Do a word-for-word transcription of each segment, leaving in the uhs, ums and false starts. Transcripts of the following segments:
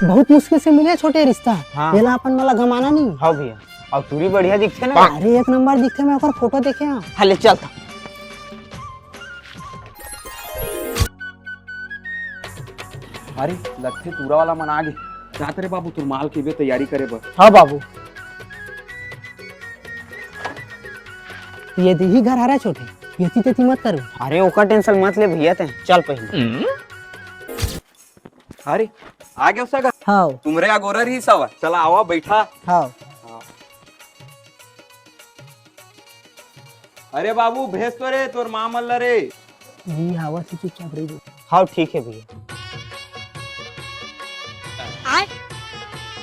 बहुत मुश्किल से मिले छोटे रिश्ता। हाँ। एला अपन मन ला गमाना नहीं। हाँ भैया, अउ टूरी बढ़िया दिखथे ना? अरे, एक नंबर दिखथे, मैं ओकर फोटो देखे हंव। हाँ, ले चल त। अरे, लगथे टूरा वाला मन आगे। जात रे बाबू, तोर माल के बे तैयारी करे बर। हाँ बाबू। ये दे ही घर हरा छोटे, येती तेती मत कर। अरे, ओकर tension मत ले भैया, ते चल पहले। अरे, आ गयो सगा। हाँ। तुमरे अगोरा रही सवा। चला, आवा, बैठा। हाँ। अरे बाबू, भेज तो रे तोर माँ मन ला रे। जी, हवा से चुपचाप रही। हाँ, ठीक है भैया।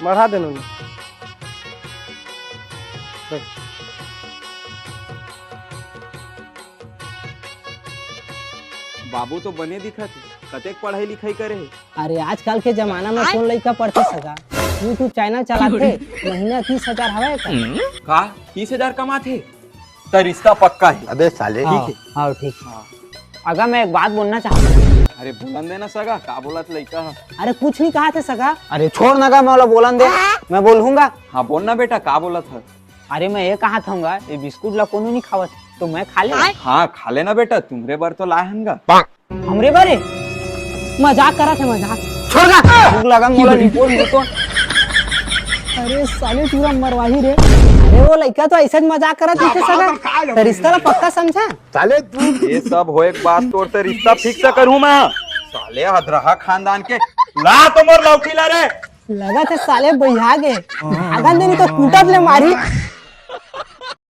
बढ़ा देना। बाबू तो बने दिखत हे, कतेक पढ़ाई लिखाई करे हे? अरे, आजकल के जमाना में कौन लइका पढ़थे सगा? YouTube channel चलाथे, महीना तीस हजार हवय का? का? तीस हजार कमाथे? त रिश्ता पक्का हे। अबे साले। हाँ, ठीक है। हाँ, ठीक। हाँ। अगा, मैं एक बात बोलना चाहता हूँ। अरे, बोलन देना सगा, का बोलत लइका ह? अरे, कुछ नहीं कहा थे सगा। अरे, छोड़ ना गा, मैं बोला बोलन दे, मैं बोलूंगा। हाँ, बोल ना बेटा, का बोलत ह? अरे, मैं ये कहा था, ये बिस्कुट ला कोनो नहीं खावत, तो मैं खा ले। हाँ, खा लेना बेटा, तुमरे बर तो लाए हन गा। हमरे बारे? मजाक करत हे, मजाक। छोड़ ना, भूख लगा मोला, नहीं बोल, नहीं तो। अरे साले, पूरा मरवाही रे। अरे वो लइका तो ऐसे ही मजाक करत रहिथे सगा। त रिश्ता ला पक्का समझा? साले तू। ये सब होए के बाद तोर से रिश्ता fix करूँ मैं। साले हदरहा खानदान के। ला तो मोर लौकी ला रे। लगत हे साले बइहा गे। आगन देनी तो कूटत ले मारी।